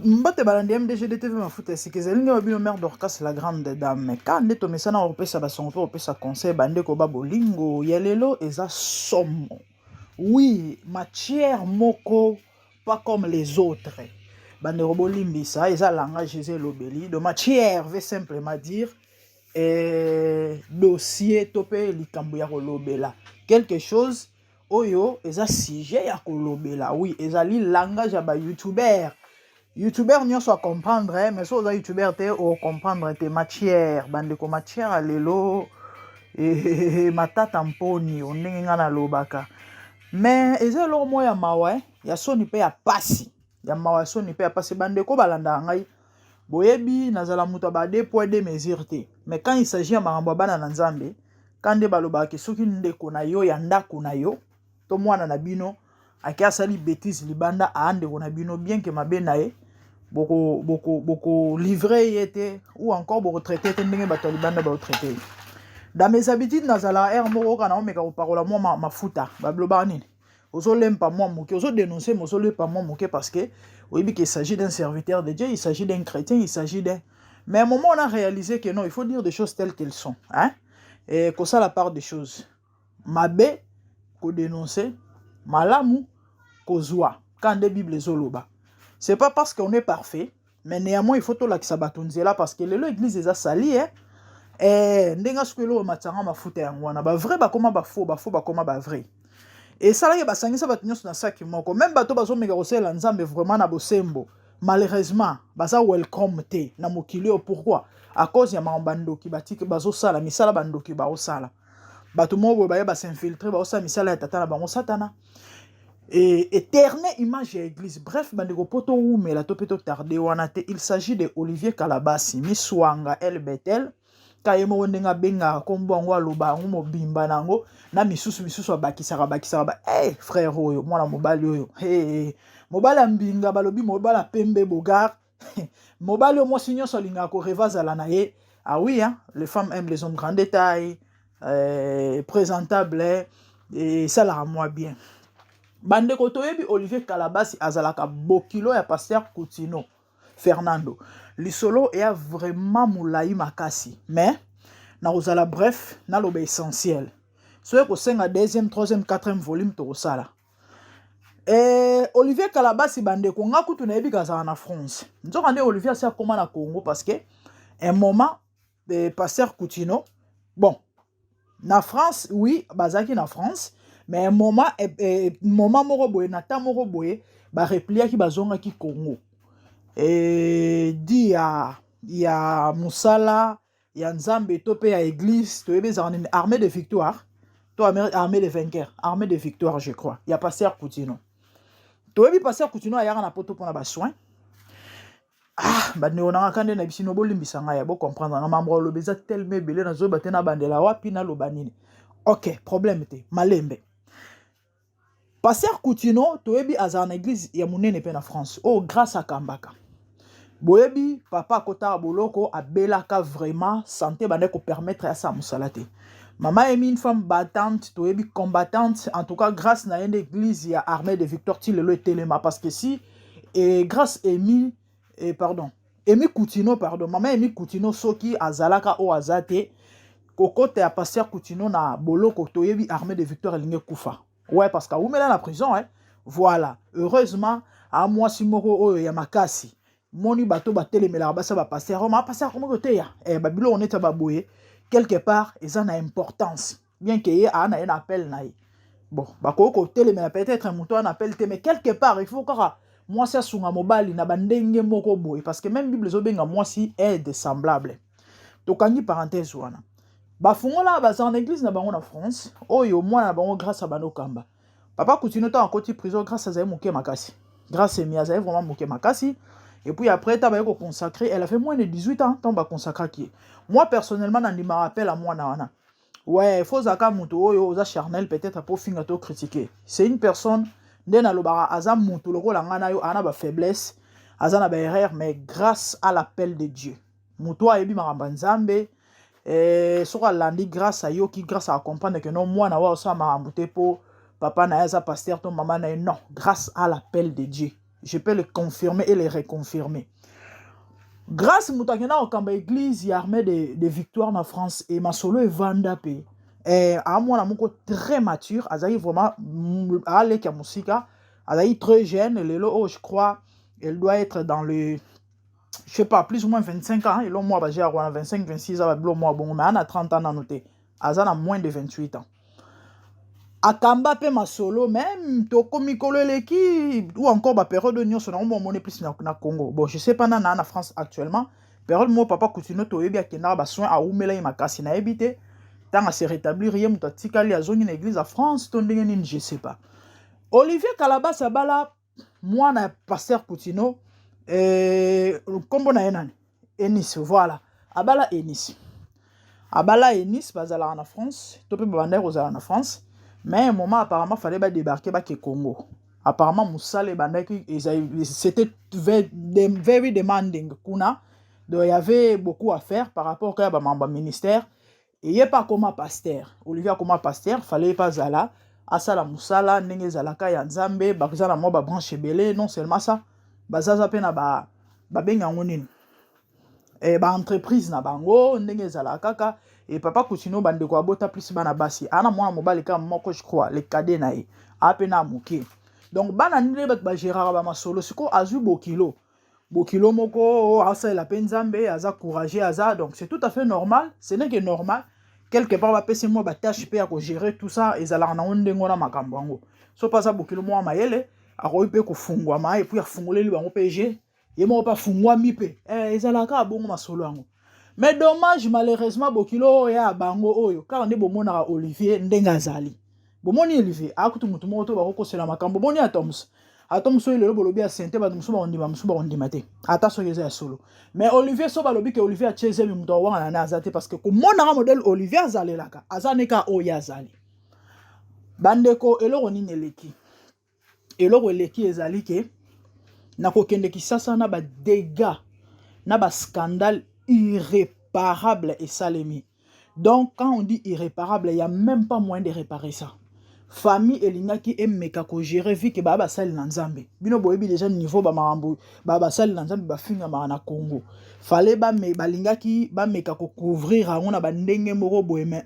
Mbote balandi MDG TV mafuta ya sika, ezali nde bino mère Dorcas la grande dame. Ka nde tomesana kopesa basango mpe kopesa conseil, bandeko ba bolingo ya lelo eza somo. Oui, matière moko pas comme les autres. Bandeko bolimbisa, eza langage, eza elobeli. De matière veut simplement dire dossier to mpe likambo ya kolobela, quelque chose oyo eza sujet ya kolobela. Oui, ezali langage ya bayoutubeur. Youtubeur nyonso acomprendre, mais so oza youtubeur te, ocomprendre te. Matière, bandeko, matière ya lelo matata mponi ndenge ngai nalobaka, mais eza eloko moko ya mawa, ya soni mpe ya pasi, ya mawa, ya soni mpe ya pasi. Bandeko balandaka ngai, boyebi nazala moto ya ba deux poids deux mesures te, mais quand il s'agit ya makambo ya bana na Nzambe, ka nde balobaka, soki ndeko na yo ya ndako na yo to mwana na bino ake asali bétise libanda, aa ndeko na bino, bien que mabe na ye, bokolivrer boko, boko ye te ou encore bokotraiter te ndenge bato ya libanda baotraiter ye. Dans mes habitudes, nazala aire moko oyoka na omeka kopakola mwa mafuta, balobaka nini, ozolempa mwa moke, ozodénoncer, mais ozolempa mwa moke, parce que oyebi qu'il s'agit d'un serviteur de Dieu, il s'agit d'un chrétien, il s'agit d'un... Mais à un moment, on a réalisé que non, il faut dire des choses telles qu'elles sont, hein, et kosala part des choses, mabe kodénoncer, malamu kozwa. Quand nde Bible ezoloba, c'est pas parce qu'on est parfait, mais néanmoins il faut tolakisa bato nzela, parce que lelo église eza sali, eh? Ndenge soki eloko matianga mafuta yango wana, bavrai bakóma bafaux, bafaux bakóma bavrai. Esalaki basangisa bato nyonso na saki moko. Même bato bazomeka kosalela Nzambe vraiment na bosembo, malheureusement baza welcome te na mokili oyo. Pourquoi? À cause ya makambo bandoki batiki bazosala, misala bandoki baosala. Bato moko boye baye bas'infiltrer, baosala misala ya tata na bango Satana, eterne image ya église. Bref, bandeko, mpo towumela to mpe totarder wana te, il s'agit de Olivier Kalabasi Miswanga El Betel, ka ye moko ndenge abengaka nkombo yango, aloba yango mobimba na yango na misusu misusu abakisaka bakisaka ba hey, frère oyo, mwana mobali oyo, hey, mobali ya mbinga, balobi mobali ya pembe bogar, mobali oyo mwasi nyonso alingaka korêver azala na ye. Ah oui, hein, les femmes aiment les hommes grande taille, présentable, esalaka mwa bien. Bandeko, toyebi Olivier Kalabasi azalaka bokilo ya pasteur Kutino Fernando. Lisolo eya vraiment molai makasi, mais nakozala bref, naloba essentiel. Soki kosenga deuxième, troisième, quatrième volume, tokosala. Olivier Kalabasi, bandeko, nga kutu nayebi kazala na France, nzoka nde Olivier asi akóma na Congo, parce que un moment pasteur Kutino, bon, na France, oui, bazalaki na France, mais un moment, moment moko boye, na temps moko boye, barepliaki, bazongaki Congo di ya mosala ya Nzambe to mpe ya église. Toyebi ezalaka nini, Armée de victoire to Armée de vainqueur, Armée de victoire, je crois, ya pasteur Kutino. Toyebi pasteur Kutino ayaka na Poto mpona basoin. Ah, bandeko nanga, ka nde na bisino, bolimbisa ngai ya bocomprendre nga, mambo aloba eza telema ebele, nazoyeba te nabandela wapi, naloba nini. Ok, problème te, malembe. Pasteur Kutino, toyebi azala na église ya monene mpe na France oyo Grâce akambaka. Boyebi papa akotaka boloko, abelaka vraiment, santé bande kopermettre asala mosala te. Mama Emi, une femme battante, toyebi combattante. En tout cas, grâce na ye nde église ya Armée de victoire ti lelo etelema, parce que si et grâce Emi et pardon, Emi Kutino, pardon, mama Emi Kutino, soki azalaka oyo aza te, kokota ya pasteur Kutino na boloko, toyebi Armée de victoire elingi ekufa. Ouais, parce que awumela na prison, hein. Voilà, heureusement amwasi moko oyo ya makasi, moni bato batelemelaka basa bapasteur o mapasteur akomi koteya babiloko neti ya baboye, quelque part eza na importance, bien que ye aa na ye na appel na ye. Bon, bakoki kotelemela peut-être moto wana appel te, mais quelque part il faut kaka mwasi asunga mobali na bandenge moko boye, parce que même Bible ezobenga mwasi aide semblable. Tokangi parenthèse wana. Bafungola bazala na église na bango na France oyo mwana na bango Grâce abanda okamba. Papa Kutino, ntango akoti prison, Grâce azali moke makasi, Grâce Emi azali vraiment moke makasi. Et puis après, ntango baye koconsacrer, elle avait moins de 18 ans ntango baconsacraki ye. Moi personnellement, nandimaka appel à mwana wana. Ouais, faut ozalaka moto oyo oza charnel peut-être po finga to critiquer. C'est une personne nde nalobaka, aza moto lokola ngai na yo, aza na bafaiblesse, aza na baerreur, mais grâce à l'appel de Dieu, moto ayebi makambo ya Nzambe. Soki alandi Grâce, ayoki Grâce, acomprendre que non, mwana wa osala makambo te mpo papa na ye aza pasteur to mama na ye. Non, grâce à l'appel de Dieu. Je peux le confirmer et le reconfirmer. Grâce moto akenda kokamba église ya Armée de Victoire na France e masolo evanda mpe amwana moko très mature, azalaki vraiment aleki ya mosika, azalaki très jeune. Lelo oyo, je crois, elle doit être dans le, je sais pas, plus ou moins 25 ans. Elo mwa bagere wana 25, 26 ans, babilo mwa bongo, mais ana 30 ans nano te, aza na moins de 28 ans. Akamba mpe masolo même toko mikolo eleki ou encore bapériode nyonso nango mo omoni plus na Congo. Bon, je sais pas nana na France actuellement. Période moko, papa Kutino, toyebi akendaka basoin, awumela ye makasi. Nayebi te ntango ase rétablir, ye moto atikali, azongi na église ya France to ndenge nini, je sais pas. Olivier Kalabasi abala mwana ya pasteur Kutino, nkombo na ye nani? Enis, voilà. Abala Enis, abala Enis. Bazalaka na France to mpe babandaki kozala na France, mais un moment, apparemment, fallait badébarquer, bake Congo. Apparemment mosala ebandaki, c'était very demanding kuna, donc il y avait beaucoup à faire par rapport kaya bamambo ya ministère. Eye mpe akoma pasteur. Olivier akoma pasteur, fallait mpe azala asala mosala ndenge ezalaka ya Nzambe. Baza na mwa babranche ebele. Non seulement ça, bazaza mpe na babenga yango nini, baentreprise na bango ndenge ezalaka kaka. E papa Kutino, bandeko, abota plus bana basi. Ana mwana mobali kaka moko, je crois, le cadet na ye, aa mpe na moke. Donc bana ndenge bato bagéraka bamasolo. Sikoyo azwi bokilo, bokilo moko asalela mpe Nzambe, aza courageux, aza. Donc c'est tout à fait normal, ce n'est que normal quelque part bapesi mwa batâche mpe ya kogérer tout ça. Ezalaka nango ndenge wana makambo yango. So mpe aza bokilo mwa mayele, akoki mpe kofungwama et puis afungoleli bango mpe je ye moko mpe afungwami mpe. Ezalaka bongo masolo yango. Mais dommage, malheureusement, bokilo oyo ya bango oyo kaka nde bomonaka Olivier ndenge azali. Bomoni Olivier akutu motu moko to bakokosela makambo. Bomoni atoms, ata mosu oyo lelo bolobi ya sente, bato mosusu bakondima, mosusu bakondima te, ata soki eza ya solo. Mais Olivier, so balobi ke Olivier atie zemi, moto awangana na aza te, parce que komonaka modèle Olivier azalelaka, aza ne kaka oyo azali. Bandeko, eloko nini eleki? Eloko eleki ezali ke na kokende Kisasa na badégâts na bascandale irréparable esalemi. Donc quand on dit irréparable, il y a même pas moyen de réparer ça. Famille elingaki emeka kogérer vi ke baya basali na Nzambe. Bino boyebi déjà niveau bamakambo baya basali na Nzambe bafingamaka na Congo. Fale balingaki bameka kocouvrir yango na bandenge moko boye, mais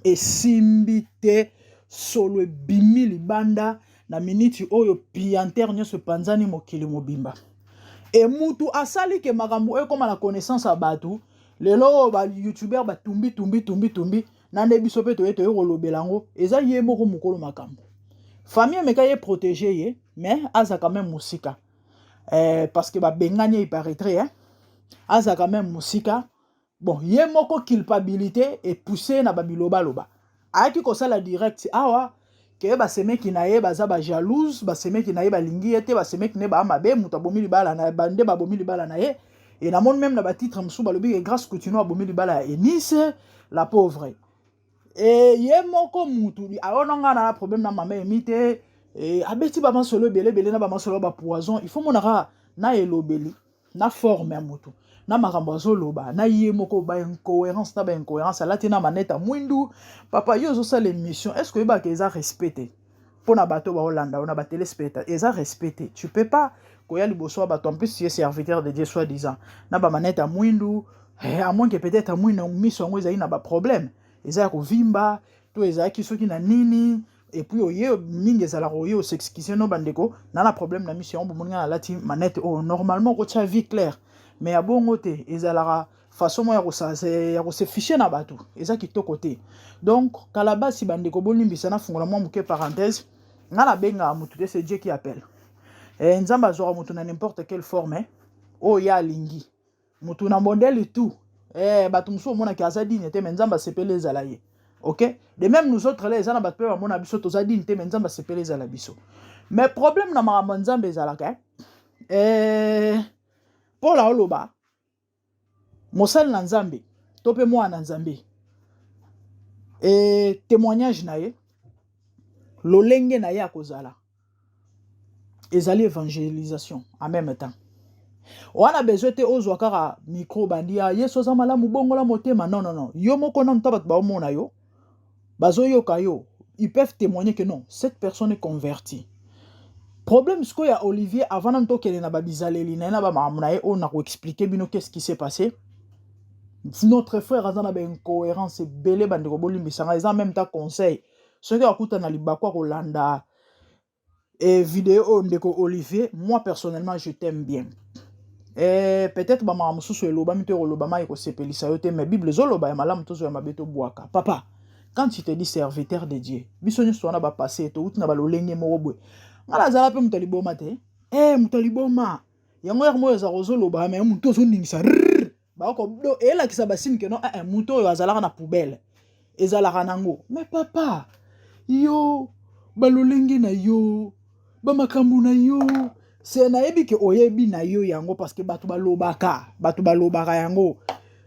esimbi te. Solo ebimi libanda na miniti oyo, piantere nyonso epanzani mokili mobimba. E mutu asali ke makambo oyo ekóma na connaissance ya bato lelo oyo, bayoutubeur batumbi tumbi tumbi tumbi na nde biso mpe toye kolobela yango, eza ye moko mokolo makambo. Famille emeka ye protéger ye, mais aza quand même mosika, parce que babengani ye, il paraîtrait, hein? Aza quand même mosika. Bon, ye moko culpabilité epousse na babilobaloba. Ayaki kosala direct awa ke basemeki na ye baza bajalouse, basemeki na ye balingi ye te, basemeki na ye baa mabe, moto abomi libala na nde babomi libala na ye. E namoni même na batitre mosusu balobi ke Grâce Kutino abomi libala ya Enise, la pauvre. E ye moko mutu aona nga na problème na mama Emi te. E abeti bamasolo ebele ebele na bamasolo ya bapoison. Il faut monaka na elobeli na forme ya motu na makambo azoloba na ye moko, baincohérence na baincohérence. Alati na manete ya mwindu. Papa, yo ozosala émission, est ce que oyebaka eza respect te mpo na bato baolanda yo na batéléspectateur? Eza respect te. Tu peux pas koya liboso ya bato, en plus tu es serviteur de Dieu soi disant, na bamanete ya mwindu, à moins que peut-être mwindu miso yango ezali na baproblème, eza ya kovimba to ezalaki soki na nini. Et puis oye mingi ezalaka oye os'excuse: no bandeko, na problème na miso yango, bomoni nga nalati manete oyo. Normalement okotia vie claire, mais ya bongo te. Ezalaka façon moko ya kose fiche na bato, eza kitoko te. Donc kala basi, bandeko, bolimbisa, nafungola mwa moke parenthèse. Nga nabengaka motu te, c'est Dieu qui appelle. Nzambe azwaka motu na n'importe quelle forme oyo ye alingi, motu na modèle tout. Bato mosusu omonaki aza digne te, mais Nzambe asepeli ezala ye. Ok, de même nous autres là, eza na bato mpe bamona biso toza digne te, mais Nzambe asepeli ezala biso. Mais problème na makambo ya Nzambe ezalaka, Paul aoloba mosali na Nzambe to mpe mwana na Nzambe, témoignage na ye, lolenge na ye akozala, ezali évangélisation en même temps. Wana besoin te ozwa kaka micro, bandi ya Yesu aza malamu, bongola motema. Non, non, non. Yo moko nanu ta bato baomona yo, bazoyoka yo, ils peuvent témoigner que non, cette personne est convertie. Problème sikoyo ya Olivier, avant nanu tokende na babizaleli na ye na bamakambo na ye oyo na koexpliquer bino qu'est-ce qui s'est passé, notre frère aza na baincohérence ebele. Bandeko, bolimbisanga, eza même ta conseil. Soki akuta na libaku akolanda e video oyo, ndeko Olivier, moi personnellement je t'aime bien. Peut-être bamakambo mosusu elobami to ekolobama ekosepelisa yo te, mais Bible ezoloba ya malamu tozwa, ya mabe tobwaka. Papa, quand tu te dis serviteur de Dieu, biso nyonso wana bapasse touti na balolenge moko boye. Ngai nazala mpe moto aliboma te, moto aliboma yango yaka moyo ezala kozoloba, me moto ozoningisa bako eyelakisa basini ke no, moto oyo azalaka na poubelle ezalaka nango. Mais papa, yo balolenge na yo, bamakambo na yo, se nayebi ke oyebi na yo yango, parce que bato balobaka yango,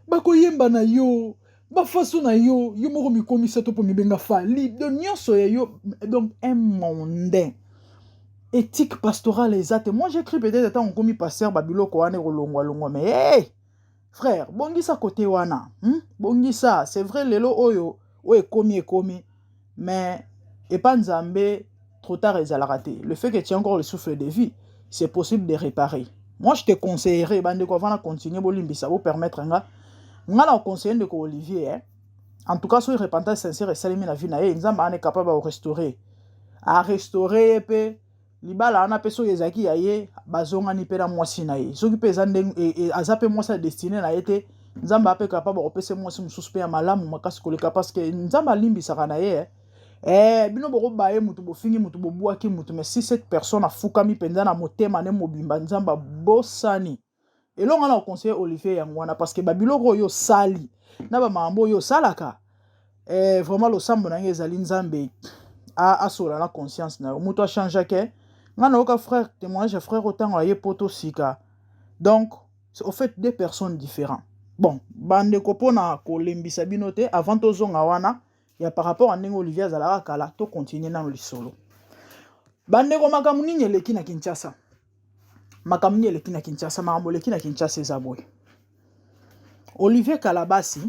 bakoyemba na yo, bafaso na yo, yo moko mikomisa to mpo mibenga Fally do nyonso ya yo. Donc un mondain, éthique pastorale eza te. Moi j'ai cru peut-être ntango okomi pasteur, babiloko wana ekolongwalongwa, mais hey, frère, bongisa kote wana, Bongisa. C'est vrai, lelo oyo oyo ekomi, mais epa Nzambe trop tard ezalaka te. Le fait que tu as encore le souffle de vie, c'est possible de réparer. Moi je te conseillerais, bandeko, avant na continuer, bolimbisa, bopermettre nga na koconseiller ndeko Olivier, eh? En tout cas, soki repentance sincère esalemi na vie na ye, Nzambe wana est capable arestaurer, arestaurer ye mpe libala wana. Mpe soki ezalaki ya ye, bazongani mpe na mwasi na ye. Soki mpe eza ndenge aza mpe mwasi ya destinée na ye te, Nzambe ape capable akopesa mwasi mosusu mpe ya malamu makasi koleka, parce que Nzambe alimbisaka na ye, eh. Bino bokobaye mutu, bofingi mutu, bobwaki mutu, mais si cette personne afukami mpenza na motema ne mobimba, Nzambe abosani. Elongo na koconseiller Olivier yango wana, parce que babiloko oyo osali na bamakambo oyo osalaka, vraiment losambo na ngai ezali Nzambe asola na conscience na yo. Moto achangeake. Ngai nayoka frère, témoignage ya frère otango aye po tosika. Donc au fait deux personnes différents. Bon, bandeko, mpona kolembisa bino te, avant tozonga wana ya par rapport a ndenge Olivier azalaka kala, tocontinue nano lisolo. Bandeko, makambo nini eleki na Kinshasa? Makambo nini eleki na Kinshasa? Makambo eleki na Kinshasa eza boye: Olivier Kalabasi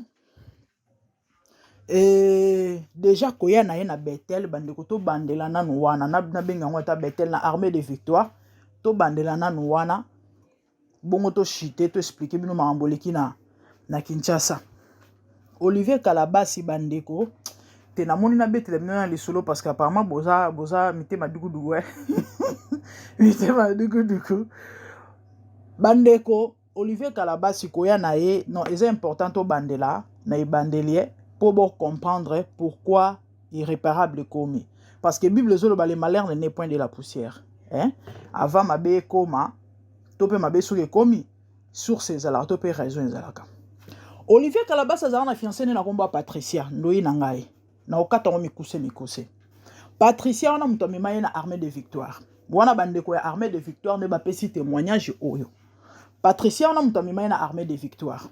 déjà koya na ye na Betel. Bandeko, tobandela nanu wana, nabenga yango ata Betel, na Armée de Victoire. Tobandela nanu wana bongo, toshite, toexpliquer bino makambo eleki na Kinshasa. Olivier Kalabasi, bandeko, te namoni nabetela bino na lisolo, parce que apparemment boza mitema dukuduku, eh? Mitema dukuduku. Bandeko, Olivier Kalabasi koya na ye, non, eza important tobandela na ebandeli ye mpo bocomprendre pourquoi irréparable ekomi, parce que Bible ezoloba: "Le malheur ne naît point de la poussière", hein? Avant mabe ekoma to mpe mabe soki ekomi, source ezalaka to mpe raison ezalaka. Olivier Kalabasi azalaka na fiancé nde na nkombo ya Patricia. Ndoyi na ngai, na kokata yango mikuse mikuse. Patricia wana moto amema ye na Armée de Victoire wana. Bandeko ya Armée de Victoire nde bapesi témoignage oyo. Patricia wana moto amema ye na Armée de Victoire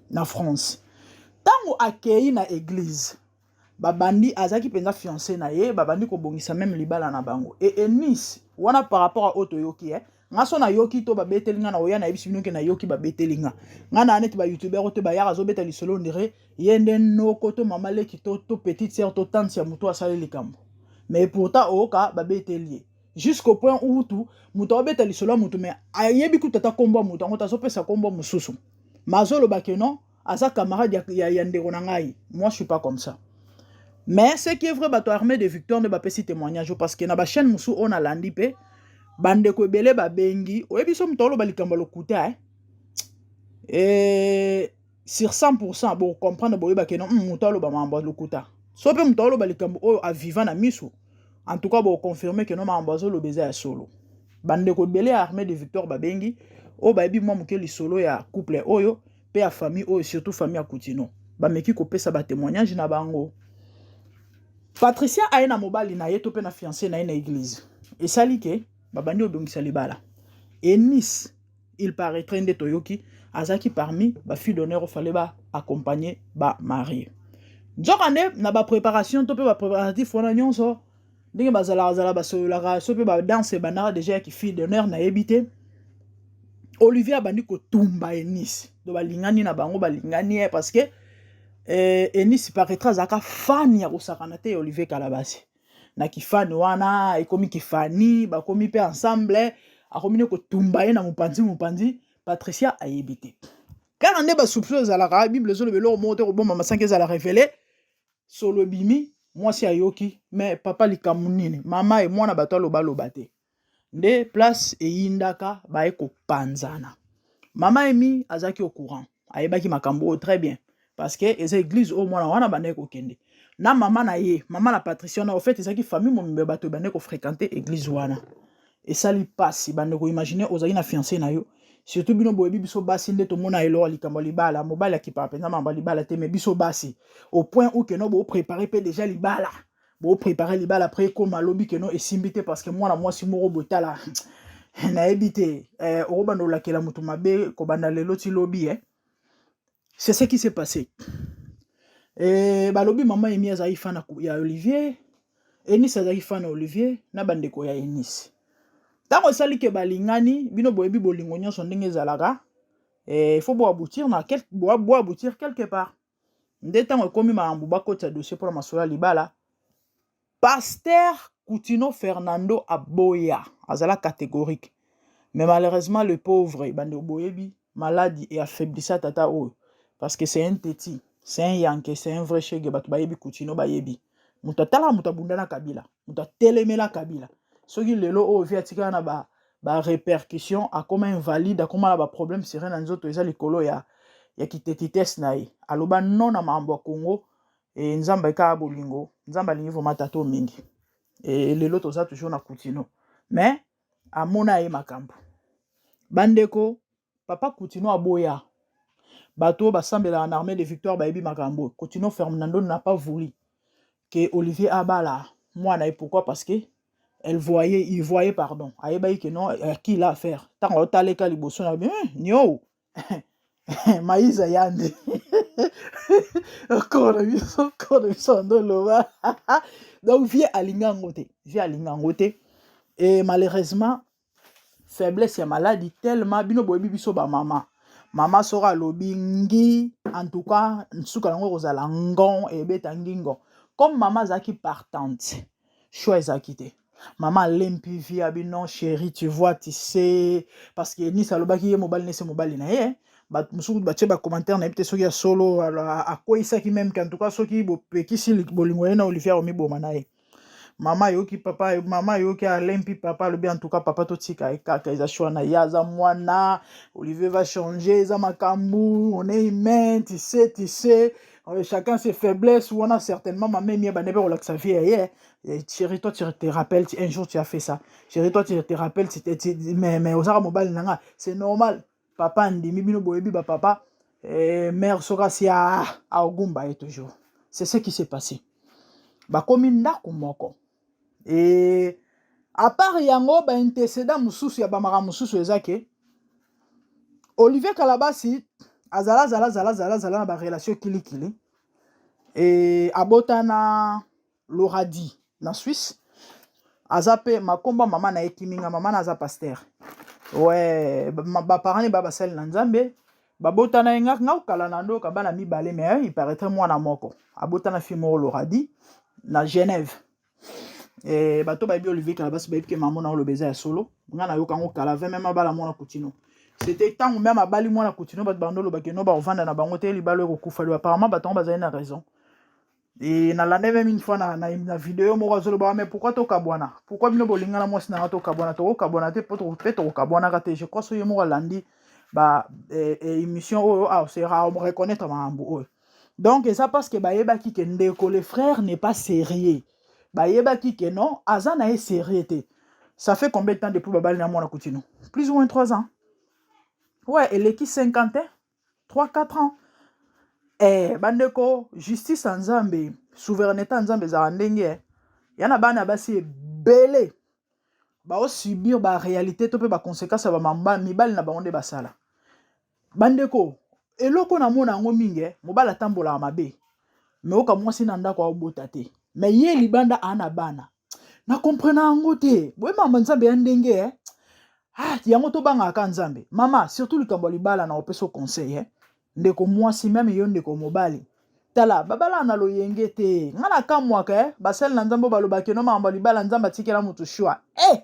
na France. Ntango akei na église, babandi, azalaki mpenza fiancé na ye, babandi kobongisa même libala na bango. E Eunice wana, par rapport a oyo toyoki, nga so nayoki to babeteli nga na oya, nayebisi bino ke nayoki babeteli nga. Nga na neti bayoutubeur oyo te, bayaka azobeta lisolo ondire ye nde noko to mama leki to petite sœur to tante ya moto asali likambo, mais pourtant oyoka babeteli ye jusqu'au point où tu moto aobeta lisolo ya moto, mais ayebi kutu ata nkombo ya moto yango te, azopesa nkombo mosusu, ma azoloba ke non, aza camarade ya ndeko na ngai. Moi je suis pas comme ça, mais ce qui est vrai, bato Armée de Victoire nde bapesi témoignage, parce que na bachaîne mosusu oyo nalandi mpe, bandeko ebele babengi. Oyebi so moto aloba likambo ya lokuta, eh? Sur 100 bocomprendre, boyeba ke non, moto aloba makambo ya lokuta. So mpe moto aloba likambo oyo aviva na miso, en tout cas boconfirme ke non, makambo azoloba eza ya solo. Bandeko ebele ya Armée de Victoire babengi, oyo bayebi mwa moke lisolo ya couple oyo mpe ya famille oyo, surtout famille ya Kutino, bameki kopesa batémoignage na bango. Patricia aye na mobali na ye to mpe na fiancé na ye na église. Esali ke babandi obongisa libala. Eunice, il paraîtrait, nde toyoki, azalaki parmi bafille d'honneur, ofale baaccompagner bamariés. Nzoka nde na bapréparation to mpe bapréparatif wana nyonso, ndenge bazalaka zala, basololaka so mpe badanse ebandaka déjà yaki fille d'honneur, nayebi te. Olivier abandi kotumba Eunice. Do balingani na bango, balingani ye, parce que Eunice paraîtra azalaka fan ya kosakana te ya Olivier Kalabasi. Na kifani wana ekomi kifani, bakomi mpe ensemble, akomi ne kotumba ye na mopanzi mopanzi. Patricia ayebi te. Kaka nde basoupçon ezalaka, Bible ezoloba eloko moko te kobombama sanki ezala révélé. Solo ebimi, mwasi ayoki, mais papa, likambo nini? Mama e mwana bato alobaloba te. Nde place eyindaka, baye kopanzana. Mama Emi azalaki au courant, ayebaki makambo oyo très bien, parce que eza église oyo mwana wana bandaki kokende na mama na ye, mama na Patricia wana. Au fait, ezalaki famille mobimba, bato ebandaki kofréquenter église wana. Esali mpasi, bandeko. Imagine ozalaki na fiancé na yo, surtout bino boyebi biso basi nde tomona eloko likambo ya libala. Mobali akipaka mpenza mambo ya libala te, mais biso basi, au point où que no bopréparer mpe déjà libala, bopréparer libala, après ekóma alobi que no esimbi te, parce que mwana mwasi moko botala, nayebi te, okobanda olakela moto mabe kobanda lelo ti lobi, eh. C'est ce qui s'est passé. Balobi mama Emi azalaki fan ya Olivier, Enisi azalaki fan ya Olivier na bandeko ya Enisi. Ntango esali ke balingani, bino boyebi bolingo nyonso ndenge ezalaka, il faut boaboutir na quel, boaboutir quelque part. Nde ntango ekomi makambo bakotisa dossier mpona masolo ya libala, pasteur Kutino Fernando aboya, azala catégorique. Mais malheureusement, le pauvre, bandeko, boyebi maladie eaffaiblisa tata oyo, parce que c'est un teti, c'est un yanke, c'est un vrai shege. Bato bayebi Kutino, bayebi moto atalaka, moto abunda na Kabila, moto atelemela Kabila. Soki lelo oyo vi atikala na ba barépercussion, akoma invalide, akoma na baproblème sérieux na nzoto, eza likolo ya kitetitese na ye. Aloba non na makambo ya Congo. E Nzambe ekaka bolingo, Nzambe alingi vraiment tata mingi. E lelo toza toujours na Kutino, mais amona ye makambo. Bandeko, papa Kutino aboya. Bato oyo basambelaka na Armée de Victoire bayebi makambo. Kutino Fernando n'a pas voulu que Olivier abala mwana ye. Pourquoi? Parce que elle voyait, il voyait, pardon, ayebaki que non, à qui il a affaire. Ntango aotaleka liboso na bi nio maïsa yande kona biso, kona biso ando loba. Donc vie alinga yango te, vie alinga yango te. Et malheureusement, faiblesse ya maladie tellement, bino boyebi biso bamama, mama soko alobi ngi, en tout cas nsuka yango ekozala ngon, ebeta ngingo. Comme mama azalaki partante, choix ezalaki te. Mama alempi vie, abi non chéri, tu vois, tu sais, parce que Nisi alobaki ye mobali nese mobali na ye. Bato mosusu batie bacommentaire, nayebi te soki ya solo. Akweyisaki même que en tout cas soki bopekisi bolingo ye na Olivier, omiboma na ye. Mama ayoki papa, mama ayoki, alempi papa, alobi en tout cas papa, totika ye kaka, eza choix na ye, aza mwana, Olivier va changer, eza makambo, on est humain, tu sais, tu sais, chacun ses faiblesses wana. Certainement mama Emi abande mpe kolakisa vie ya ye: chéri, toi tu te rappelles, un jour tu as fait ça, chéri, toi tu te rappelles, mais ozaka mobali na nga, c'est normal. Papa andimi, bino boyebi bapapa, mère soki asi aogumba ye toujours. C'est ce qui s'est passé. Bakomi ndako moko. E à part yango, baantécédent mosusu ya bamakambo mosusu eza ke Olivier Kalabasi azala azala azala azala azala na barelation kilikili. E abota na Loradi na Suisse. Aza mpe makomba mama na ye Kiminga, mama na aza pasteur. We baparent ne ba basali na Nzambe. Babotana ye nga nga kokala na ndoka bana mibale, mais il paraîtrait mwana moko abotana fille moko Loradi na Genève. E, bato bayebi Olivier Kalabasi bayebi ke mama na oloba eza ya solo. Nga nayoka yango kala ve même abala mwana Kutino. C'était ntango même abali mwana Kutino, bato bando olobaki no bakovanda na bango te, libala ekokufa. Lo apparemment bato yango bazali na raison. E nalanda même une fois na video moko azoloba: mais pourquoi tokabwana? Pourquoi bino bolingana mwasi nanga, tokabwana? Tokokabwana te mpe tokokabwanaka te. Je crois so ye moko alandi ba émission oyo, ah, sera reconnaître makambo oyo. Donc eza parce que bayebaki ke ndeko, le frère n'est pas sérieux. Bayebaki ke non, aza na ye sérieux te. Ça fait combien de temps depuis babali na mwana Kutino? Plus ou moins 3 ans, ouais, eleki 50, 3 4 ans. Bandeko, justice ya Nzambe, souveraineté ya Nzambe ezalaka ndenge ya na bana basi ebele baosubir baréalité to mpe baconséquence ya bamamba mibali na bango nde basala. Bandeko, eloko namona yango mingi, mobali atambolaka mabe, me oka mwasi na ndako aobota te, me ye libanda aa na bana. Na comprena yango te. Boyemama Nzambe ya ndenge, eh? Ah, yango tobangaka Nzambe. Mama, surtout likambo ya libala, na opesa conseil, eh? Ndeko mwasi, même yo ndeko mobali, Tala, babalaka na loyenge te. Nga nakamwaka eh, basali na Nzambe oyo balobaka que non makambo ya libala Nzambe atikela mutu choix. Eh!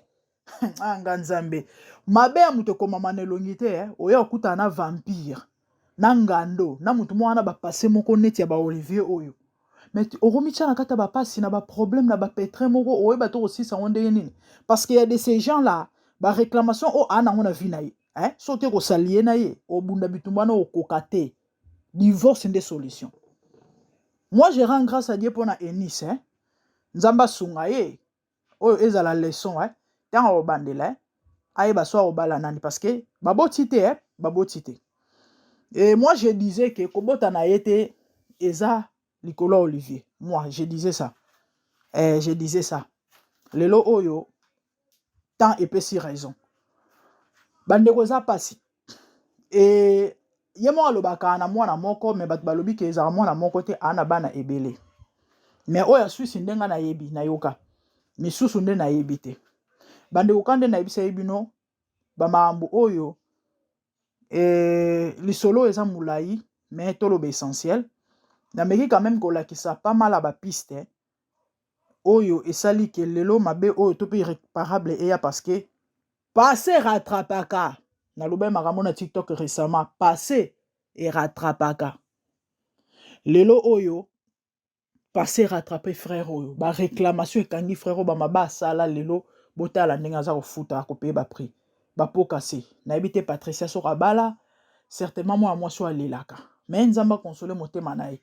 Ah, nga Nzambe. Mabe ya mutu ekomama na elongi te eh. Oya okutana na vampire, na ngando, na mutu moko wana ba passe moko neti ya ba Olivier oyo. Mais okomitia na kati ya ba pasi, na ba problème, na ba pétrin moko, oyeba te okosisa yango ndenge nini. Parce que ya de ces gens là, ba réclamation oyo aa nango na vie na ye. Eh? Soki oke kosalie na ye, obunda bitumba wana okoka te. Divorce nde solution. Moi je rends grâce à Dieu pona Eunice hein. Nzambe asunga ye. Oyo ezala leçon hein. Tango akobandela hein. Ayeba so akobala nani parce que baboti te hein, baboti te. Et moi je disais que kobota na ye te eza likolo ya Olivier. Moi je disais ça. Eh, je disais ça. Lelo oyo temps epesi raison. Bandeko eza pasi. E ye moko alobaka na mwana moko me bato balobi ke ezalaka mwana moko te aa na bana ebele me oyo ya Suisse nde ngai nayebi nayoka misusu nde nayebi te bandeko ka nde nayebisa ye bino bamakambo oyo e, lisolo eza molai me toloba essentiel nameki quand même kolakisa pas mal ya bapiste oyo esali ke lelo mabe oyo to mpe irréparable eya parce que Passe rattrapaka. Nalobaki makambo na TikTok récemment. Passe erattrapaka. Lelo oyo passe rattrape frère oyo. Ba réclamation ekangi frère oyo ba maba asala lelo botala ndenge aza kofuta akopeye ba prix. Ba pot cassé. Nayebi te Patricia soki abala certainement mwana mwasi oyo alelaka. Mais Nzambe akonsole motema na ye.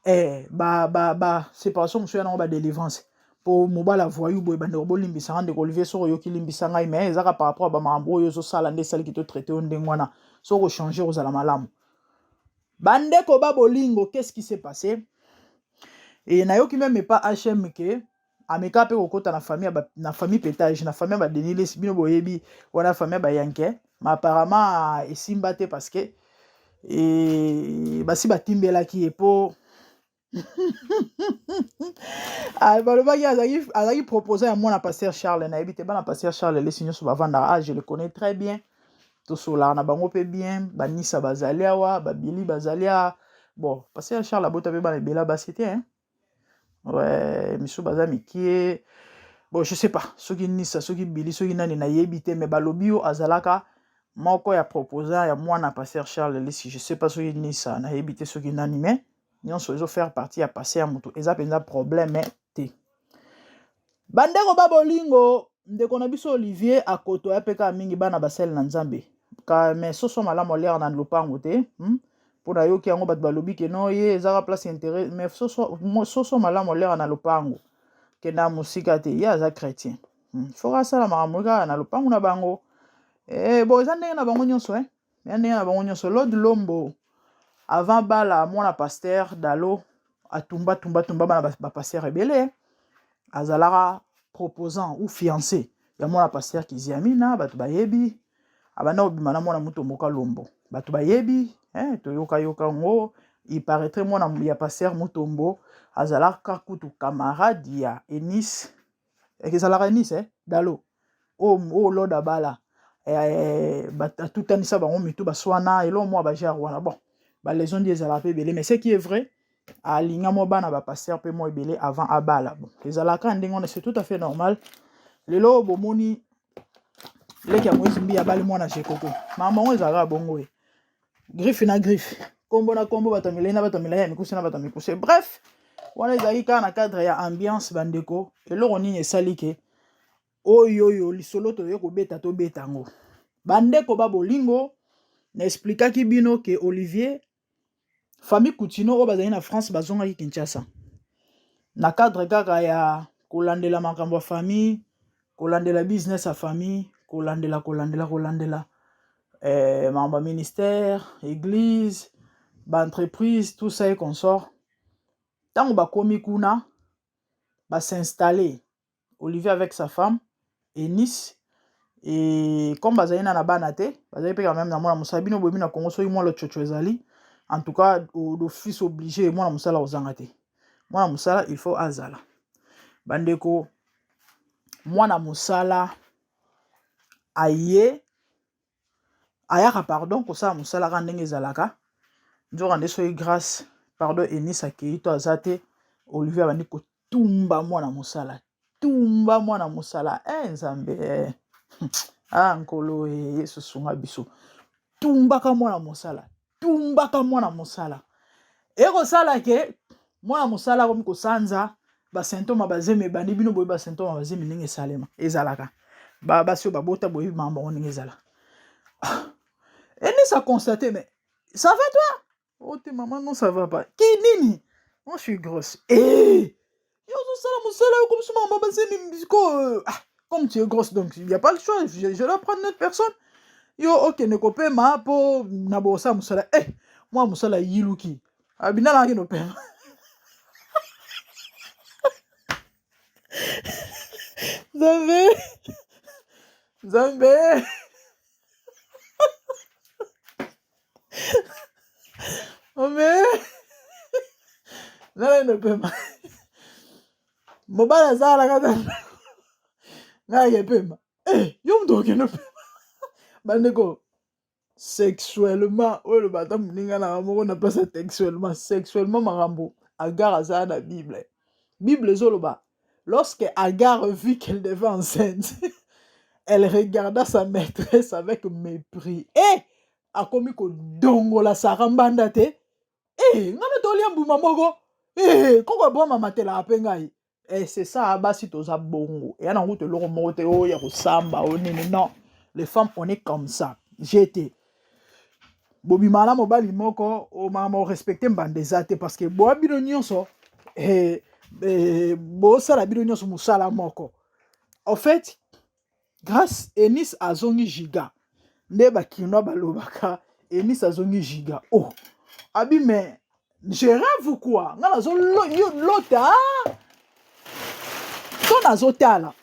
Eh, ba ba ba séparation mosusu ya nango ba délivrance po mobali avoyu boye bandeko bolimbisa nga ndeko Olivier soki oyoki limbisa ngai mais ezaka par rapport ya bamakambo oyo ozosala nde esaliki to traite yo ndenge wana soki ochange ozala malamu bandeko ba bolingo qu'est-ce qui s'est passé e nayoki meme epa HM ke ameka mpe kokota na famille ba, na famille petage na famille ya ba Denis Lessi bino boyebi wana famille ya ba yanke mais apparemment esimba te parce que e, basi batimbelaki ye mpo ah, balobaki azalaki azalaki proposant ya mwana pasteur Charles nayebi te bana pasteur Charles Lessi nyonso bavandaka ah je le connais très bien tosolaka na bango mpe bien banisa bazali awa babili bazali awa bon pasteur Charles abota mpe bana ebele basi te hein? Ouais, misusu baza mikie bon je sais pas soki nisa soki bili soki nani nayebi te mais balobi yo azalaka moko ya proposant ya mwana pasteur Charles Lisi je sais pas soki nisa nayebi te soki nani mais nyonso ezo faire partie ya passé ya moto eza mpenza problème te bandeko ba bolingo ndeko na biso Olivier akotoya mpe kaka mingi bana basali na Nzambe ka mais soso malamu aliaka na lopango te hmm? mpo nayoki yango bato balobi ke no ye ezaka place intérêt mais soso, soso malamu aliaka na lopango kenda mosika te ye aza chrétien hmm. fo asala makambo kaka na lopango na bango eh, bon eza ndenge na bango nyonso eh? ya ndenge na bango nyonso lod lombo avant bala mwana pasteur dalo atumba tumba tumba bana bapasteur ebele azalaka proposant ou fiancé ya mwana pasteur Kiziamina bato bayebi abanda kobima na mwana Mutombo Kalombo bato bayebi eh, toyokayoka yango il paraîtrait mwana ya pasteur Mutombo azalaka kutu camarade ya Eunice ezalaka Eunice eh? Dalo oyo oyo Lord abala eh, atutanisa bango mitu baswana eloko mwa bajare wana bon baleçon ndi ezalaka mpe ebele mais ce qui est vrai alinga mwa bana bapasteur mpe mwa ebele avant abala bon ezalaka ndenge wana c'est tout à fait normal lelo oyo bomoni leki ya Moïse Mbiye abali mwana Jekoko makambo yango ezalaka bongo ye griffe na griffe kombo na kombo bato ya milai na bato ya milai ya mikuse na bato ya mikuse bref wana ezalaki kaka na cadre ya ambiance bandeko eloko nini esali ke oyo oyo lisolo toye kobeta tobeta yango bandeko ba bolingo na explikaki bino ke Olivier famille Coutinho oyo bazali na France bazongaki Kinshasa na cadre kaka ya kolandela makambo ya famille kolandela business ya famille kolandela kolandela kolandela eh, makambo ya ministère église baentreprise tout ça et consort ntango bakomi kuna bas'installe Olivier avec sa femme Eunice et comme bazali na na bana te bazali mpe quand même na mwana mosala bino boyebi na Congo soki mwa lochocho ezali en tout cas d'office obligé mwana mosala kozanga te mwana mosala il faut azala bandeko mwana mosala aye ayaka pardon kosala mosala kaka ndenge ezalaka nzoka nde soki grâce Pardon, Eunice akei to aza te. Olivier abandi kotumba mwana mosala, tumba mwana mosala. Eh Nzambe, eh. Ah Nkolo, eh, Yesu sunga biso. Tumbaka mwana mosala, tumbaka mwana mosala. Ekosala ke mwana mosala akomi kosanza basymptome ya bazemi ebandi. Bino boyebi basymptome ya bazemi ndenge esalema ezalaka, basi oyo babota boyebi makambo yango ndenge ezala. Eunice a constaté, mais ça va toi? Oh te maman, non, ça va pas. Ki nini? Moi je suis grosse. Eh! Yo ozosala mosala yo comme maman bazemi ko ah, comme tu es grosse donc il y a pas le choix, je dois prendre une autre personne. Yo okende kopema po na bosala mosala. Eh, mwa mosala yiluki. Abina na kino pema. Nzambe. Nzambe. Ome. Nala ino pema. Mobali azala kaka ngai ake pema. Eh, yo moto okende pema. Bandeko, sexuellement oyo eloba ata moninga na moko na place ya textuellement, sexuellement makambo Agar azala na Bible. Bible ezoloba lorsque Agar vit qu'elle devait enceinte, elle regarda sa maîtresse avec mépris. Eh, akomi kodongola Sara mbanda te. Eh, nga na tolia mbuma moko. Eh, koko Abraham amatelaka mpe ngai. Eh, c'est ça, basi toza bongo. Eya na kutu eloko moko te oyo ya kosamba oyo nini. Non, les femmes on est comme ça. J'étais bobima na mobali moko omama orespecte mbanda eza te parce que boya bino nyonso eh, eh, bosala bino nyonso mosala moko. En fait, grâce Eunice azongi giga nde bakinois balobaka Eunice azongi giga. Oh, abi mais je rêve ou quoi? Nga nazolota to nazotala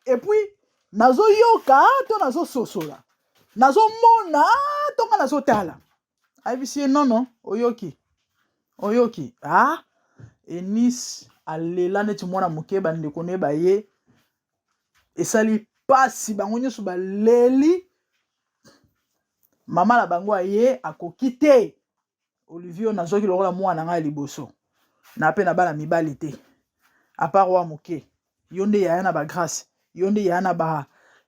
et puis nazoyoka to nazososola, nazomona to nga nazotala. Ayebisi ye nono, oyoki oyoki. Ah, Eunice alela neti mwana moke. Bandeko ne baye, esali pasi, bango nyonso baleli. Mama na bango aye, akoki te. Olivier oyo nazwaki lokola mwana na ngai ya liboso, na mpe na bana mibali te apart wa moke. Yo nde yaya na bagrâce, yo nde yaya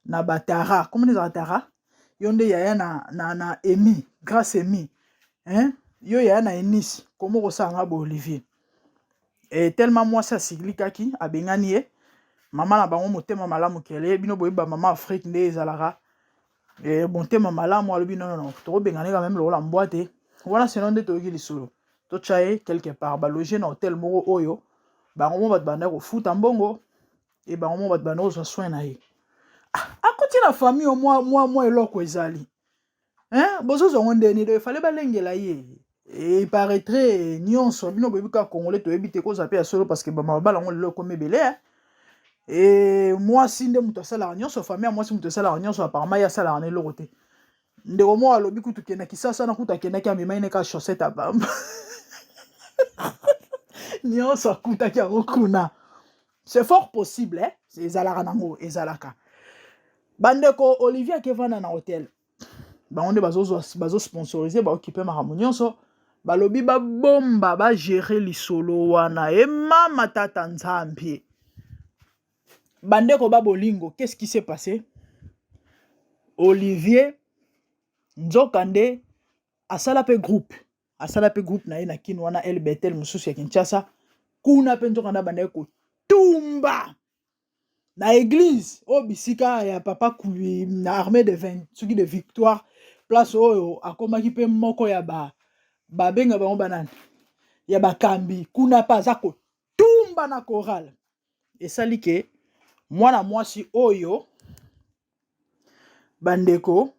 na batara, komona ezala tara, yo nde yaya na emi grâce emi, hein? Yo yaya na Eunice, komo kosala nga bo Olivier? E tellement mwasi asilikaki, abengani ye. Mama na bango motema malamu kele, bino boyebi mama Afrique nde ezalaka e, motema malamu. Alobi non, non, non, tokobengana ye quand même lokola mbwa te wana, sinon nde toyoki lisolo, totya ye quelque part, baloge na hotel moko oyo bango mo bato banda kofuta mbongo e bango mo bato banda kozwa soin na ye. Ah, akoti na famille oyo mwa eloko ezali, hein? Bozozwa yango ndeni? Do efale balengela ye e paraîtrait nyonso. Bino boyebi kaka congolais, toyebi te kozwa mpe ya solo parce que bamabala yango lelo ekomi ebele. E mwasi nde moto asalaka nyonso, famille ya mwasi moto asalaka nyonso. Apparemment ye asalaka na eloko te. Ndeko moko alobi kutu kenda Kisasa na kutu akendaki, amemaki ne kaka chaussette abamba nyonso, akutaki yango kuna. C'est fort possible, eh? Ezalaka nango, ezalaka. Bandeko, Olivier akevanda na hotel, bango nde bazosponsorize, baokipe makambo nyonso. Balobi babomba, bagere lisolo wana. E mama tata Nzambe, bandeko ba bolingo, qu'est-ce qui s'est passé? Olivier nzoka nde asala mpe groupe, asala mpe groupe na ye na kini wana El Betel mosusu ya Kinshasa kuna mpe. Nzoka nde abandaki kotumba na église oyo bisika ya papa Kuli na armée de 20 soki de victoire, place oyo akomaki mpe moko ya ba babenga bango banani ya bakambi kuna mpe aza kotumba na chorale. Esali ke mwana mwasi oyo, bandeko,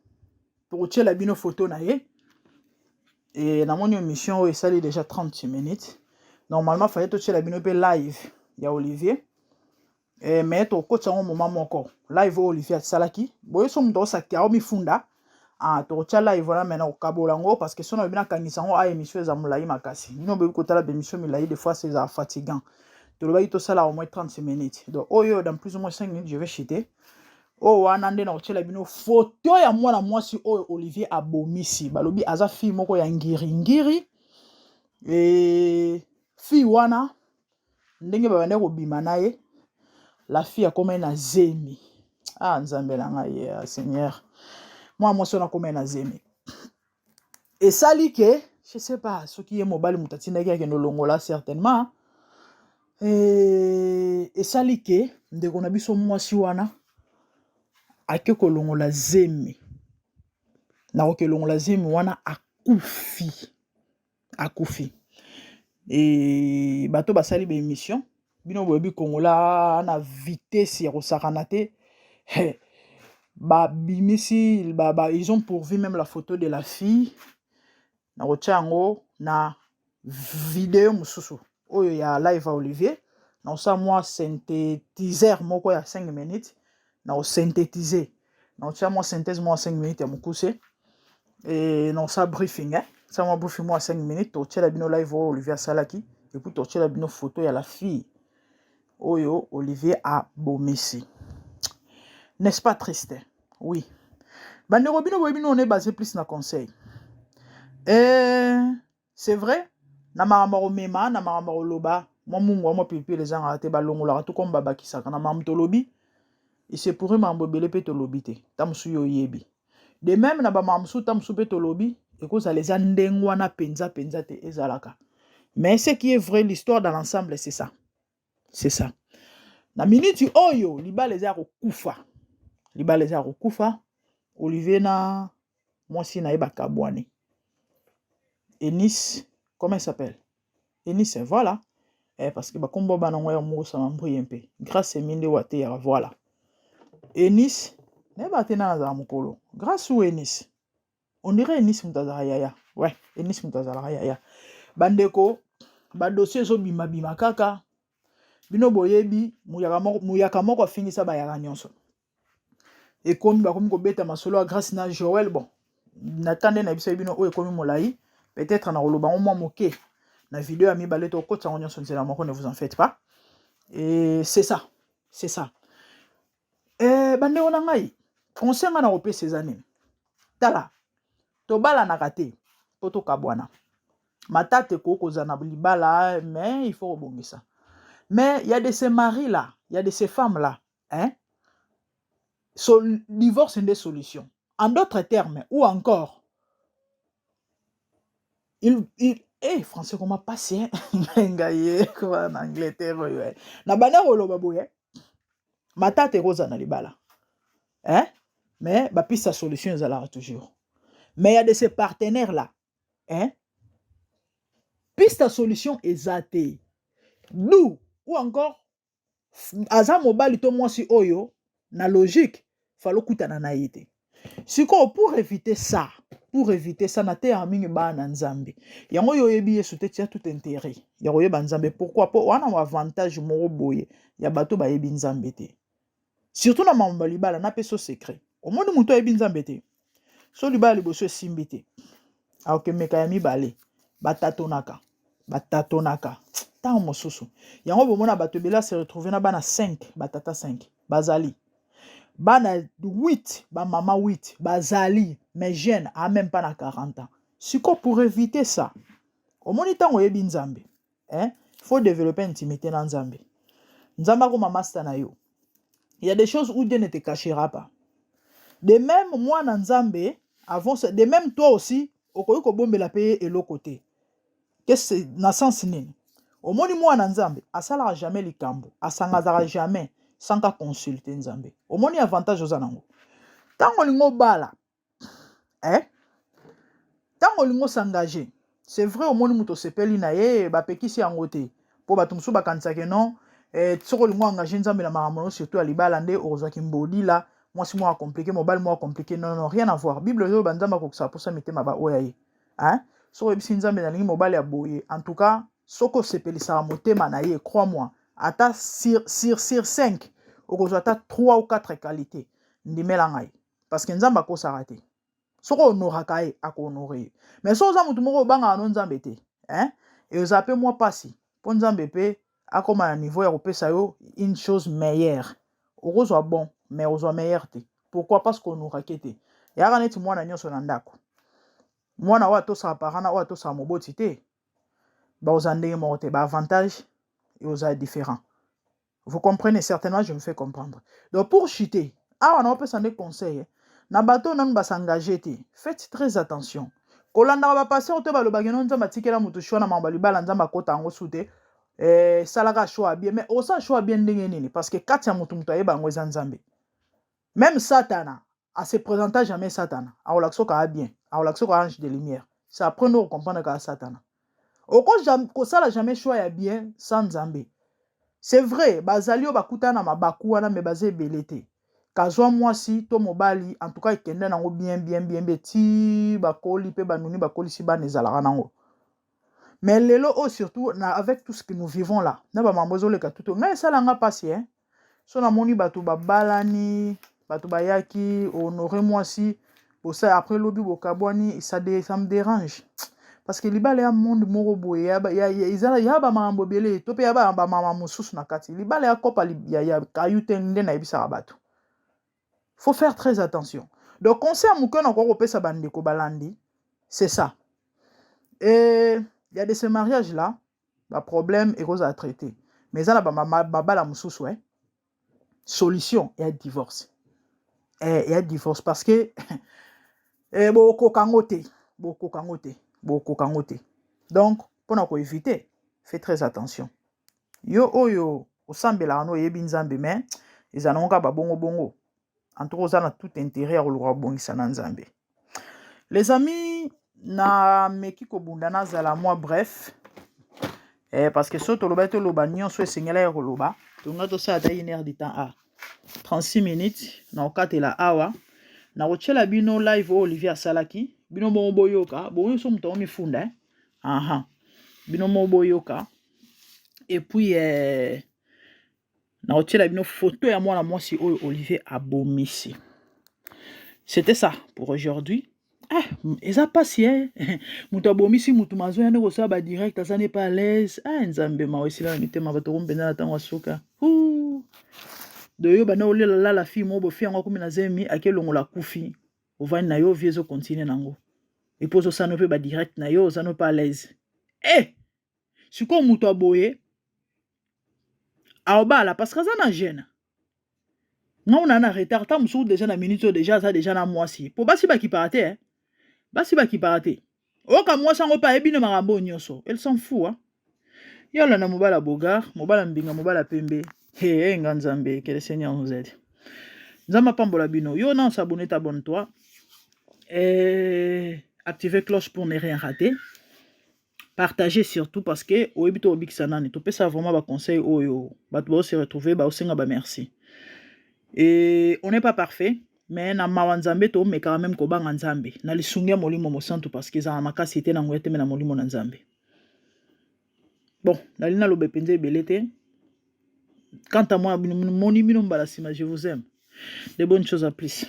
tokotiela bino foto na ye. E namoni émission oyo esali déjà 30 minutes. Normalement fallait totiela bino mpe live ya Olivier e, mais tokotisa yango moma moko. Live oyo Olivier asalaki boye, so moto osaki aomifunda. Ah, tokotia live wana, mais na kokabola yango parce que so na lobi nakangisa yango a émission eza molai makasi. Bino boyebi kotala bémission milai, des fois c'est ezala fatigant. Tolobaki tosala au moins 30 minutes, donc oyo dans plus ou moins 5 minutes je vais chuter. Oyo wana nde na kotiela bino foto ya mwana mwasi oyo Olivier abomisi. Balobi aza fille moko ya ngiringiri. E fille wana ndenge babandaki kobima na ye, la fille akomaki na zemi. Ah Nzambe na ngai, eh, Seigneur, mwana mwasi wana akomaki na zemi. Esali ke je sais pas soki ye mobali moto atindaki akende olongola certainement. E, esali ke ndeko na biso mwasi wana ake kolongola zemi. Na koke longola zemi wana akufi, akufi. E bato basali ba émission, bino boyebi Kongola na vitesse ya kosakana te. Babimisi ba, ils ont pourvu même la photo de la fille. Na kotia yango na video mosusu oyo ya live ya Olivier. Na kosala mwa synthétiseur moko ya 5 minutes, na kosynthétiser, na kotia mwa synthèse mwa 5 minutes ya mokuse e na kosala briefing, eh? Sala mwa briefing mwa 5 minutes, totiela bino live oyo Olivier asalaki et puis totiela bino photo ya la fille oyo Olivier abomisi. N'est-ce pas triste? Oui, bandeko, bino boyebi, on est basé plus na conseil. Et c'est vrai, na makambo ya komema, na makambo ya koloba, mwa mungu mwa pilipili ezangaka te. Balongolaka to komi babakisaka na makambo tolobi. Ese pourri makambo ebele mpe tolobi te. Ta mosusu yo oyebi de même na bamakambo mosusu, ta mosusu mpe tolobi ekozala eza ndenge wana mpenza mpenza te ezalaka. Mais ce qui est vrai, l'histoire dans l'ensemble, c'est ça, c'est ça. Na miniti oyo libala eza ya kokufa, libala eza ya kokufa. Olivier na mwasi na ye bakabwani. Enis, comment elle s'appelle? Enis, voilà. Eh, parce que bakombo bana ngo ya mokosama mbruye mpe Grâce emi nde wateyaka. Voilà, Enis. Nayeba te nani azala mokolo, Grâce ou Enis. On dirait Enis moto azalaka yaya. Ouais, Enis moto azalaka yaya. Bandeko, badossier ezobimabima kaka. Bino boyebi, muyaka moko afingisa bayaka nyonso. Ekomi bakomi kobeta masolo ya Grâce na Joel. Bon, na nde na biso bino oyo ekomi molai, peut-être na koloba ngo mwa moke na video ya mibale. Tokotisa yango nyonso nzela moko, ne vous en faites pas. Et c'est ça, c'est ça. Eh, bandeko na ngai, conseil ngai na kopesa eza nini? Tala, tobalanaka te mpo tokabwana. Matata ekoki kozala na libala, mais il faut kobongisa. Mais il y a de ces maris là, il y a de ces femmes là, hein, so, divorce nde solution. En d'autres termes, ou encore il eh, français comment passer ngai ye koba na Angleterre oyo, eh. Na banda koloba boye, matata ekozala na libala, hein, mais bapiste ya solution ezalaka toujours. Mais il y a de ces partenaires là, hein, piste ya solution eza te. D'où ou encore aza mobali to mwasi oyo na logique falo okutana na ye te. Sikoyo, pour éviter ça, pour éviter ça, nateyaka mingi bana na Nzambe. Yango oyo oyebi Yesu te, tia tout intérêt ya koyeba Nzambe. Pourquoi? Mpo wana avantage moko boye ya bato bayebi Nzambe te, surtout na makambo ya libala. Napesa secret: omoni moto ayebi Nzambe te, so libala liboso esimbi te, akokemeka ya mibale. Batatonaka, batatonaka ntango mosusu. Yango bomona bato ebele ase retrouve na bana 5, batata 5 bazali, bana 8, bamama 8 bazali, mais jeune a même pas na 40 ans. Siko, pour éviter ça, omoni ntango oyebi Nzambe, hein? Faut développer intimité na Nzambe. Nzambe akoma master na yo. Il y a des choses où Dieu ne te cachera pas. De même mwana Nzambe avant, de même toi aussi okoki kobombela mpe ye eloko te. Kese na sens nini? Omoni mwana Nzambe asalaka jamais likambo, asangazaka jamais sans ka consulte Nzambe. Omoni avantage oza nango ntango olingi obala, eh? Ntango olingi osengage, c'est vrai, omoni moto osepeli na ye, bapekisi yango te, mpo bato mosusu bakanisaka non, eh, soki olingi oengage Nzambe na makambo no, surtout ya libala, nde okozwaki mbodila, mwasi moko compliqué, mobali moko compliqué. Non, non, rien à voir. Bible oyo, banzambe akokisaka mposa mitema baoyo ya ye, hein? Soki oyebisi Nzambe nalingi mobali ya boye, en tout cas soki osepelisaka motema na ye, crois moi, ata sur 5 okozwa ata 3 ou 4 qualité. Ndimela ngai, parce que Nzambe akosaka te. Soki ohonoraka ye, akohonore ye. Mais soki oza motu moko obangaka no Nzambe te, hein? Ezala mpe mwa mpasi mpo Nzambe mpe akóma na niveau ya kopesa yo une chose meilleure. Okozwa bon, mais ozwa meilleur te. Pourquoi? Parce que honoraki te. Eyaka neti mwana nyonso na ndako, mwana oyo atosaka parent na oyo atosaka moboti te. Bakozala ndenge moko te, ba avantage ekozala différent. Vous comprenez certainement, je me fais comprendre. Donc pour chuter, awa naopesa nde conseil na bato oyo nanu basengage te, faites très attention. Kolandaka bapasteur te balobaki no Nzambe atikela moto choix na makambo ya libala, Nzambe akota yango su te. Salaka choix ya bien, mais osala choix ya bien ndenge nini? Parce que kati ya moto, moto ayeba yango eza Nzambe. Même Satana ase présenta jamais. Satana akolakisa okaa bien, akolakisa oka ange de lumière. C'est après nde okomprendre kaka Satana. Okosala jamais choix ya bien sans Nzambe. C'est vrai, bazali oyo bakutana na mabaku wana, me baza ebele te. Kazwa mwasi to mobali, en tout cas ekende nango bien bien bien bien ti bakoli mpe banuni, bakolisi bana, ezalaka nango. Mais lelo oyo, surtout na avec tout ce que nous vivons là, na bamambo ezoleka tuto, ngai esalanga mpasi, eh? So namoni bato babalani, bato bayaki honore mwasi bosa, après lobi bokabwani, ça me dérange, parce que libala ya monde moko boye eza ya bamakambo ebele to mpe ya bamama mosusu na kati. Libala ya kopa ya kayu te. Nde nayebisaka bato, faut faire très attention. Donc conseil ya moke nakoki kopesa bandeko balandi, c'est ça. Et il y a de ces mariages là, baproblème ekozala traité, mais eza na babala mosusu, eh? Solution ya divorce, ya divorce, parce que bokoka yango te, bokoka yango te, bokoka yango te. Donc mpona koéviter, fais très attention. Yo oyo osambelaka no oyebi Nzambe, mais eza nango kaka babongo-bongo, en tout cas oza na tout intérêt ya koluka kobongisa na Nzambe. Les amis, nameki kobunda nazala mwa bref, parce que so toloba, toloba nyonso esengelaki koloba, tonga tosala ata une heure du temps a 36 minutes. Na kokatela awa, na kotiela bino live oyo Olivier asalaki. Bino bongo boyoka bongo so moto mifunda, eh? Aha, bino moko boyoka. Et puis na kotiela bino photo ya mwana mwasi oyo Olivier abomisi. C'était ça pour aujourd'hui. Ah, eza mpasi e moto abomisi motu mazoya nde kosala badirect, aza ne pas à l'aise. Ah, Nzambe, mawa esila na mitema bato ko mpenza na ntango ya suka doyo banda olela lala fille moko bofi yango akomi na zemi, ake longola, kufi. Ovandi na yo, vie ezokontinue nango, epo ozosala no mpe badirect na yo, oza no pas à l'aise. E sikoyo moto aboye aobala parce que aza na jeune nga una na retard. Ta mosusu déjà na minute oyo déjà aza déjà na mwasi, po basi bakipaka te, eh? Basi bakipaka te. Oyoka mwasi yango mpe ayebi na makambo oyo nyonso, elle s'en fout, hein? Ye olanda mobala bogar, mobala mbinga, mobala pembe. He nga Nzambe, que le Seigneur nous aide. Nzambe apambola bino. Yo na s'abonner, abonne-toi et activer cloche pour ne rien rater. Partager surtout, parce que oyebi to obikisa nani. Topesa vraiment baconseil oyo bato bao se retrouver, baosenga bamerci. Et on n'est pas parfait, mais na mawa Nzambe tomekaka même kobanga Nzambe na lisungi ya Molimo Mosantu, parce que ezala makasi te na nguya te, me na molimo na Nzambe. Bon, nali naloba mpenza ebele te. Quant à moi, moni bino mbala nsima. Je vous aime, de bonnes choses, à plus.